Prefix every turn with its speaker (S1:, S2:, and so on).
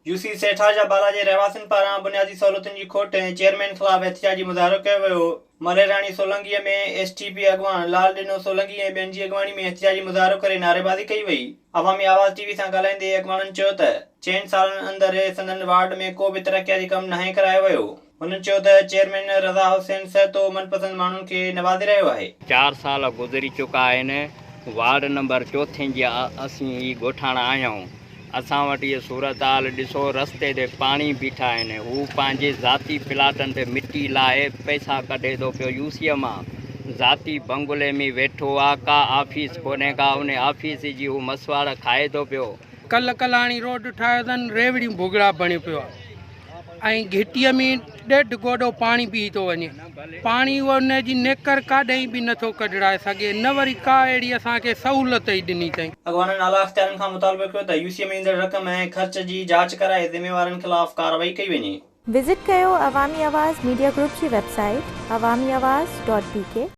S1: U سي سيٺاجا بالا جي رهواسين پاران بنيادي سهولتن جي کوٽ ۽ چيئرمين خلاف احتجاجي مظاهرو ڪيو ويو. مليراڻي سولنگيء ۾ ايس ٽي پي اڳواڻ لال ڏنو سولنگي ۽ ٻين جي اڳواڻي ۾ احتجاجي مظاهرو ڪري نعريبازي ڪئي وئي. عوامي آواز ٽي وي سان ڳالهائيندي اڳواڻن چيو ته چئن سالن اندر سندن وارڊ ۾ ڪو به ترقياتي ڪم ناهي ڪرايو ويو. هنن چيو ته چيئرمين رضا حسين سهتو من پسند ماڻهن کي نوازي رهيو آهي.
S2: چار سال گذري چڪا آهن، وارڊ نمبر چوٿين جي اسين هي ڳوٺاڻا آهيون، اسان وٽ هيء صورتحال ڏسو، رستي تي پاڻي بيٺا آهن، هو پنهنجي ذاتي پلاٽن تي مٽي لاهي پئسا ڪڍي ٿو پيو، يو سيء مان ذاتي بنگلي ۾ ويٺو آ، ڪا آفيس ڪونهي ڪا، ان آفيس جي هو مسواڙ کائي ٿو پيو.
S3: ڪلهه ڪلاڻي روڊ ٺاهيو اٿن، ريوڙيون ڀڳڙا بڻيو پيو آ. ۽ گهٽيء ۾ ڏيڍ گوڏو پاڻي بيهي ٿو وڃي. پاڻي ان جي نيڪر ڪاڏهين به نٿو ڪڍڙائي سگهي، نه وري ڪا اهڙي اسان کي سهولت ئي ڏني اٿئين.
S1: اڳواڻن اعليٰ اختيارين کان مطالبو ڪيو ته يو سي ۾ ايندڙ رقم ۽ خرچ جي جاچ ڪرائي ذميوارن خلاف ڪارروائي ڪئي وڃي.
S4: وزٽ ڪيو عوامي آواز ميڊيا گروپ جي website Awami Awaz dot B K.